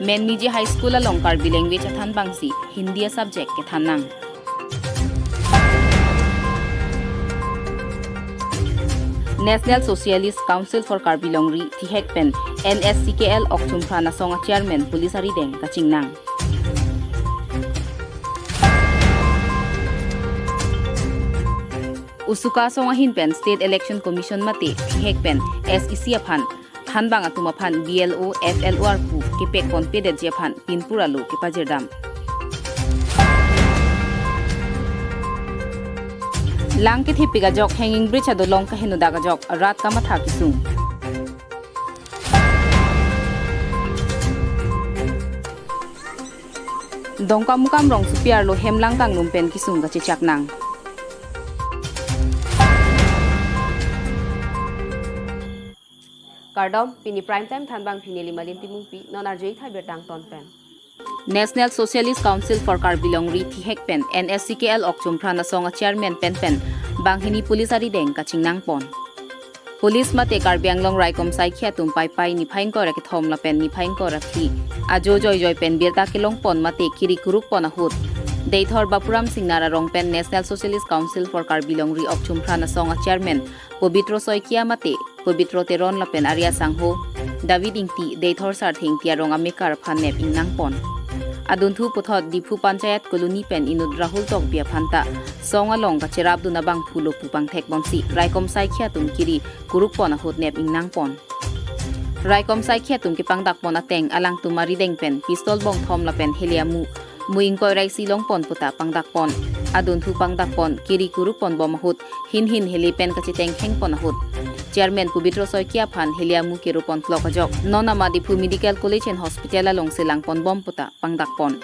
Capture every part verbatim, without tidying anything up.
Menmiji High School along Karbi language athan abangsi Hindi a-subject kethan nang. National Socialist Council for Karbi Longri, thihek pen N S C K L Okchumphran asong a-chairman police arideng kaching nang. USUCA asong ahin pen State Election Commission mate thihek pen S E C aphan thanbang atum aphan B L O, F L O arpu kepek ponpedetji aphan pinpur alo kepajirdam. Lang kethepik ajok hanging bridge adolong kahenodak ajok rat kamatha kesung. Dongkamukam rongsopi arlo hemlang kanglum pen kesung kachechak nang. Kardom, pini Prime Time thanbang pini Limalin Timungpi, non arjutha birta angton pen. National Socialist Council for Karbi Longri thihek pen N S C K L Okchumphran asong a-chairman penpen banghini police arideng kaching nangpon. Police mate Karbi Anglong raikom saikhi atum Paipai niphai ingkoi ra kethom lapen niphai ingkoi ra phli ajo joijoi pen birta kelongpon mate kiri kurukpon ahut Deithor Bapuram Singnar arong pen National Socialist Council for Karbi Longri Okchumphran asong a-chairman Pobitro Saikia mate Pobitro Teron lapen ari asangho David Ingti, Deithor Sarthe Ingti arong amekar aphan nep ingnangpon. Adunthu puthot Diphu Panchayat Colony pen inut Rahul Tokbi aphan ta song along kacherapdun abangphu lo pu pangthekponsi raikom saikhi atum kiri kurukpon ahut nep ingnangpon. Raikom saikhi atum kepangdakpon ateng alangtum arideng pen pistol bongthom lapen heli amu mu ingkoi ra isi longpon puta pangdakpon. Adunthu pangdakpon, kiri kurukponbom ahut hin hin heli pen kachitengkhengpon ahut Chairman Pobitro Saikia aphan heli amu keropon klok ajok non ama Diphu Medical College and Hospital alongsi langponbom puta pangdakpon.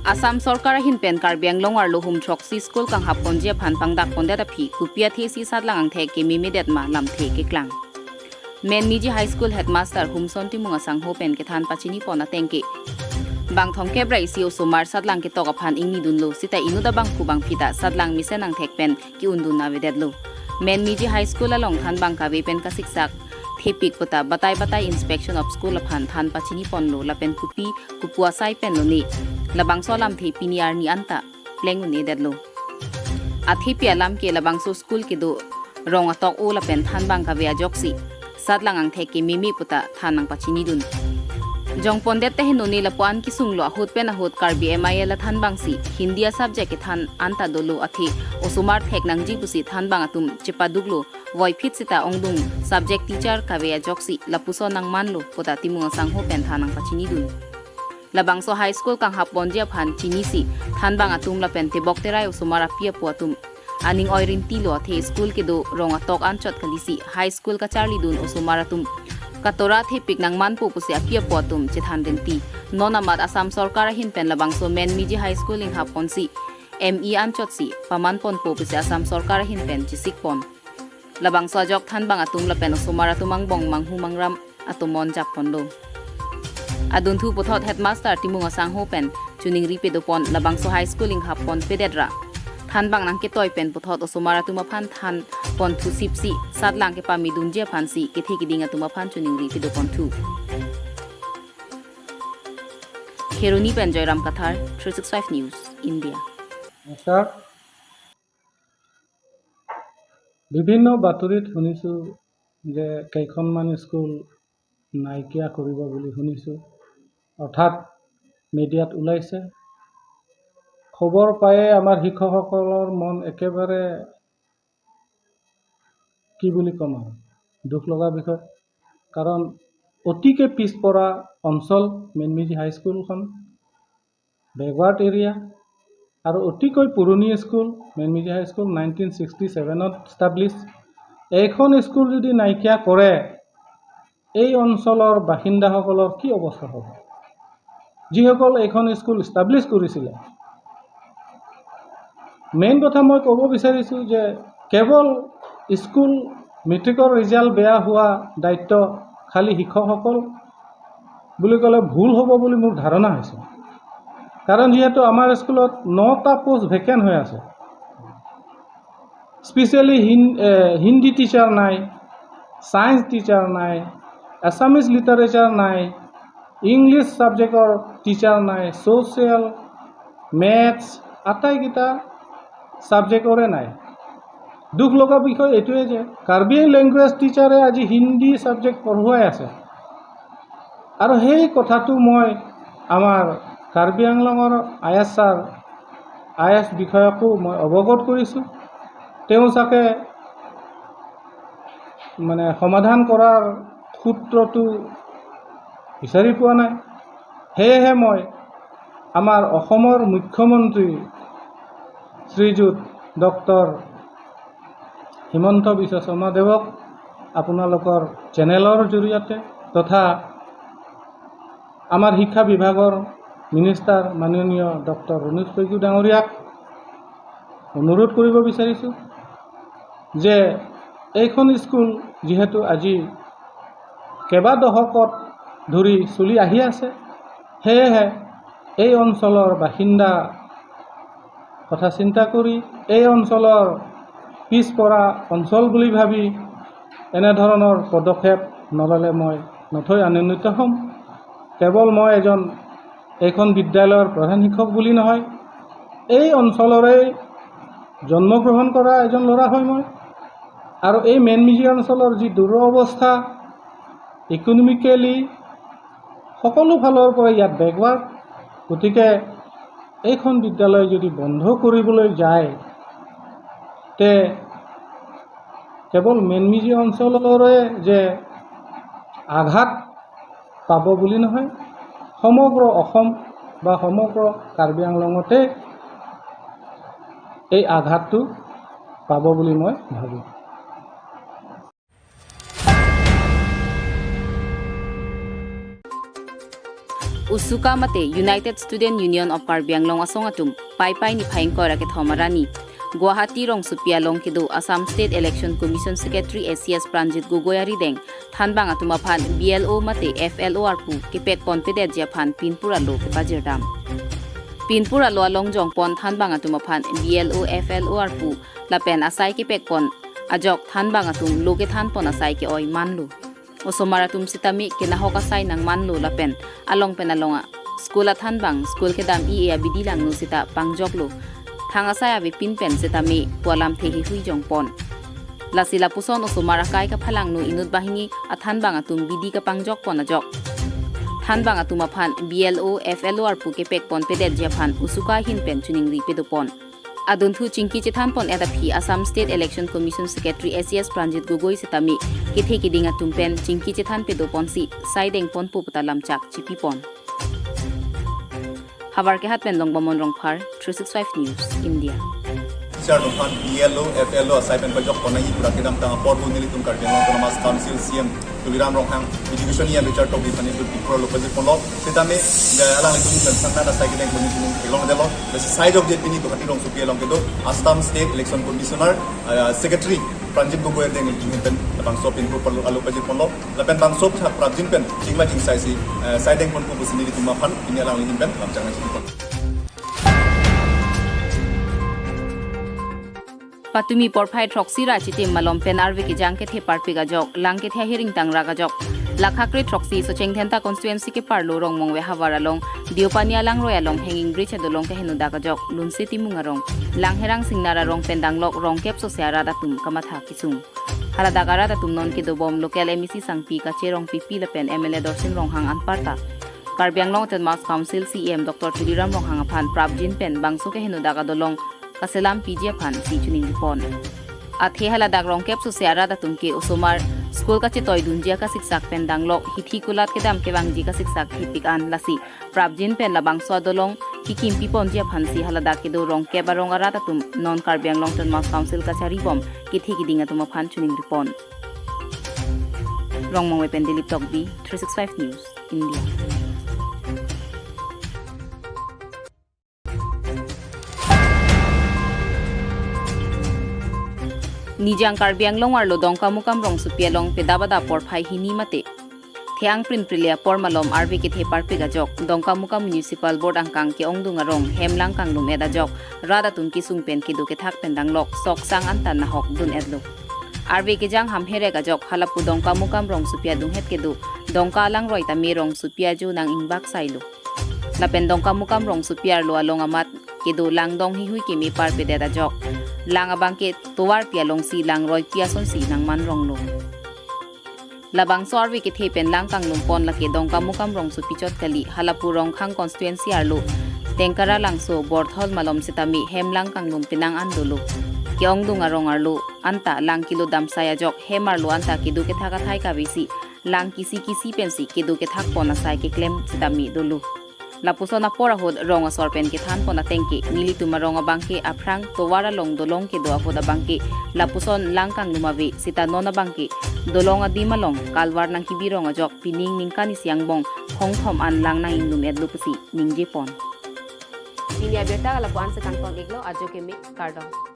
Assam Sorkar ahin pen Karbi Anglong arlo hum throksi school kanghapponji aphan pangdakpondet aphi kopi athesi satlang angthek kememedet ma lamthe keklang. Menmiji High School Headmaster Humson Timung asangho pen kethan pachinipon ateng ke bang thomkep ra isi osomar satlang ketok aphan ingnidunlo sita inut abangphu bangphi ta satlang mesen angthek pen ke-undun avedetlo. Menmiji High School along thanbang kave pen kasiksak thepik puta batai batai Inspection of School aphan than pachiniponlo lapen kopi kopu asai pen lone labangso alamthe pini arni anta pleng un-edetlo. Athepi alam ke labangso school kedo rong atok-o lapen thanbang kave ajoksi satlang angthek kememe puta than nangpachinidun. Jongpondet ta henone lapu-an kesunglo ahut pen ahut Karbi M I L athanbangsi Hindi a-subject kethan anta dolo athe osomar thek nangji pusi thanbang atum chepaduklo voiphit sita ongdung subject teacher kave ajoksi lapuson nangmanlo puta Timung asangho pen than nangpachinidun. Labangso high school kanghapponji aphan chinisi thanbang atum lapen tebok terai osomar api apo atum aning oi rintilo athe school kedo rong atok anchot kalisi high school kacharlidun osomar atum katora thepik nangmanpo pusi api apo atum chethan rinti. Non amat Assam Sorkar ahin pen labangso Menmiji High School inghapponsi M E anchotsi pamanponpo pusi Assam Sorkar ahin pen chesikpon. Labangso ajok thanbang atum lapen osomar atum angbong manghu mangram atomon japponlo. Adunthu puthot Headmaster Timung asangho pen choningri pedopon labangso high school inghapponpedet ra thanbang nangketoi pen puthot osomar atum aphan thanpon thusipsi satlang kepamedunji aphansi kethe keding atum aphan choningri pedoponthu. Kheroni pen Joyram Kathar, three six five News, India. নমস্কাৰ। বিভিন্ন বাতৰিত শুনিছোঁ যে কেইখনমান স্কুল নাইকিয়া কৰিব বুলি শুনিছোঁ, অৰ্থাৎ মিডিয়াত ওলাইছে। খবৰ পায়ে আমাৰ শিক্ষকসকলৰ মন একেবাৰে, কি বুলি ক'ম আৰু, দুখ লগা বিষয়। কাৰণ অতিকে পিছপৰা অঞ্চল মেনমিজি হাইস্কুলখন, বেকৱাৰ্ড এৰিয়া আৰু অতিকৈ পুৰণি স্কুল, মেনমিজি হাইস্কুল নাইনটিন ছিক্সটি ছেভেনত এষ্টাব্লিছ। এইখন স্কুল যদি নাইকিয়া কৰে, এই অঞ্চলৰ বাসিন্দাসকলৰ কি অৱস্থা হ'ব? যিসকল এইখন স্কুল এষ্টাব্লিছ কৰিছিলে, মেইন কথা মই ক'ব বিচাৰিছোঁ যে কেৱল স্কুল মেট্ৰিকৰ ৰিজাল্ট বেয়া হোৱা দায়িত্ব খালী শিক্ষকসকল বুলি ক'লে ভুল হ'ব বুলি মোৰ ধাৰণা হৈছে। কাৰণ যিহেতু আমাৰ স্কুলত নটা পোষ্ট ভেকেণ্ট হৈ আছে, স্পেচিয়েলি হিন-, এ, হিন্দী টিচাৰ নাই, ছায়েন্স টিচাৰ নাই, আছামিজ লিটাৰেচাৰ নাই, ইংলিছ ছাবজেক্টৰ টিচাৰ নাই, ছ'চিয়েল, মেথছ, আটাইকেইটা ছাবজেক্টৰে নাই। দুখ লগা বিষয় এইটোৱে যে কাৰ্বি লেংগুৱেজ টিচাৰে আজি হিন্দী ছাবজেক্ট পঢ়ুৱাই আছে। আৰু সেই কথাটো মই আমাৰ কাৰ্বি আংলঙৰ I S sir, I S বিষয়াকো মই অৱগত কৰিছোঁ। তেওঁ চাগে মানে সমাধান কৰাৰ সূত্ৰটো বিচাৰি পোৱা নাই। সেয়েহে মই আমাৰ অসমৰ মুখ্যমন্ত্ৰী শ্ৰীযুত ডক্টৰ হিমন্ত বিশ্ব শৰ্মা দেৱক আপোনালোকৰ চেনেলৰ জৰিয়তে তথা আমাৰ শিক্ষা বিভাগৰ মিনিষ্টাৰ মাননীয় ডক্টৰ ৰণোজ পেগু ডাঙৰীয়াক অনুৰোধ কৰিব বিচাৰিছোঁ যে এইখন স্কুল যিহেতু আজি কেইবা দশকত ধৰি চলি আহি আছে, সেয়েহে এই অঞ্চলৰ বাসিন্দা কথা চিন্তা কৰি এই অঞ্চলৰ পিছপৰা অঞ্চল বুলি ভাবি এনেধৰণৰ পদক্ষেপ নল'লে মই নথৈ আনন্দিত হ'ম। কেৱল মই এজন এইখন বিদ্যালয়ৰ প্ৰধান শিক্ষক বুলি নহয়, এই অঞ্চলৰে জন্মগ্ৰহণ কৰা এজন ল'ৰা হয় মই। আৰু এই মেনমিজি অঞ্চলৰ যি দুৰৱস্থা, ইকনমিকেলি সকলো ফালৰ পৰা ইয়াত বেকৱাৰ্ড। গতিকে এইখন বিদ্যালয় যদি বন্ধ কৰিবলৈ যায়, তে কেৱল মেনমিজি অঞ্চলৰে যে আঘাত পাব বুলি নহয়, সমগ্ৰ অসম বা সমগ্ৰ কাৰ্বি আংলঙতে এই আঘাতটো পাব বুলি মই ভাবোঁ। USUKA mate United Student Union of Karbi Anglong asong atum Paipai niphai ingkoi ra kethom arni Guwahati rongsopi along kedo Assam State Election Commission Secretary ACS Pranjit Gogoi arideng thanbang atum aphan BLO mate FLO arpu kepek ponpedetji aphan pinpur alo kepajirdam. Pinpur alo along jongpon thanbang atum aphan BLO FLO arpu lapen asai kepekpon ajok thanbang atum lo kethanpon asai ke-oi manlo. Osomar atum sitame kenahok asai nangmanlo lapen along pen along a school athanbang, school kedam-i-e abidi langno sita pangjoklo. Thang asai avepin pen sitame pu alamthe hehui jongpon. Lasi lapuson osomar akai kaphalangno inut banghini athanbang atum bidi kapangjokpon ajok thanbang atum aphan BLO, FLO arpu kepek ponpedetji aphan USUKA ahin pen choningri pedopon. Adunthu chingki chethanpon-et aphi Assam State Election Commission Secretary ACS Pranjit Gogoi sitame kethe keding atum pen chingki chethan pedoponsi saideng ponpo puta lamchak chipipon. Havar kehat pen Longbamon Rongphar, three six five News, India. Sir, nuphan BLO, FLO asai pen pajok ponai pura kedamtang apor bu nelitum Karbi Anglong Autonomous Council CEM Tuliram Ronghang, Education EM Richard Tokbi aphan inut Tripura lo pajirponlo. Sitame, eh, alanglitum pen sangnat asai kedeng poni puni theklongdetlo. Lasi side of that pini Guwahati rongsopi along kedo Assam State Election Commissioner, eh, Secretary Pranjit Gogoi arideng nelitum pen labangso pinpur alo pajirponlo. Lapen bangso tha prapjin pen chingma chingsaisi, eh, saideng ponpo pusi nelitum aphan pini alangli ahin pen lamchak nangchipon. Patumi porphai throksi ra chitim malom pen arve kejang kethe parpik ajok, lang kethe ahiring tangrak ajok. Lakha kre throksi Socheng Dhenta constituency keparlo Rongmongve havar along, Deopani alangroi along hanging bridge adolong kehenodak ajok, Lunse Timung arong, Langherang Singnar arong pen danglok rongkep sose arat atum kamatha kesung. Haladak arat atum non kedobom local MAC Sangpi Kache Rongpipi lapen MLA Dorsing Ronghang anparta Karbi Anglong Autonomous Council CEM Doctor Tuliram Ronghang aphan prapjin pen bangso kehenodak adolong kaselam piji aphansi choningripon. Athe haladak rongkep sose arat atum ke osomar school kachetoidunji akasiksak pen danglok hithi kulat kedam kevangji kasiksak thepik an lasi prapjin pen labangso adolong kikimpiponji aphansi haladak kedo rongkep arong arat atum non Karbi Anglong Autonomous Council kacharibom kethe keding atum aphan choningripon. Rongmongve pen Dilip Tokbi, three six five News, India. Nijang Karbi Anglong arlo Dongkamukam rongsopi along pedap adap porphai hini mate theang prinpri le apor malom arve kethe parpik ajok Dongkamukam Municipal Board angkang ke-ongdung arong hem lang kanglum-et ajok rat atum kesung pen kedo kethak pen danglok sok sang anta nahok dun-etlo. Arve kejang hamherek ajok halapu Dongkamukam rongsopi adunghet kedo Dongka alangroi tame rongsopi ajo nang-ingbak sailo. Lapen Dongkamukam rongsopi arlo along amat kedo langdong hihui keme parpedet ajok lang abangke tovarpi alongsi langroipi asonsi nangman ronglo. Labangso arve kethe pen lang kanglum pon lake Dongkamukam rongsopi chot kali, halapu Rongkhang constituency arlo Tengkara Langso, Borthol malom sitame hem lang kanglum penang an dolo. Ke-ongdung arong arlo anta lang kilo damsai ajok hem arlo anta kedo kethak athai kavesi lang kisi kisi pensi kedo kethak pon asai keklem sitame dolo. Lapuson apor ahut rong asor pen kethan pon atengke nelitum arong abangke aphrang tovar along dolong kedo ahut abangke lapuson lang kanglum ave, sita non abangke dolong adim along kalvar nangkebi rong ajok pining ningkan isi angbong khongthom an lang nang-inglum-etlo pusi ningje pon. Pini abirta lapu-an si kangton-iklo, ajo keme, kardom.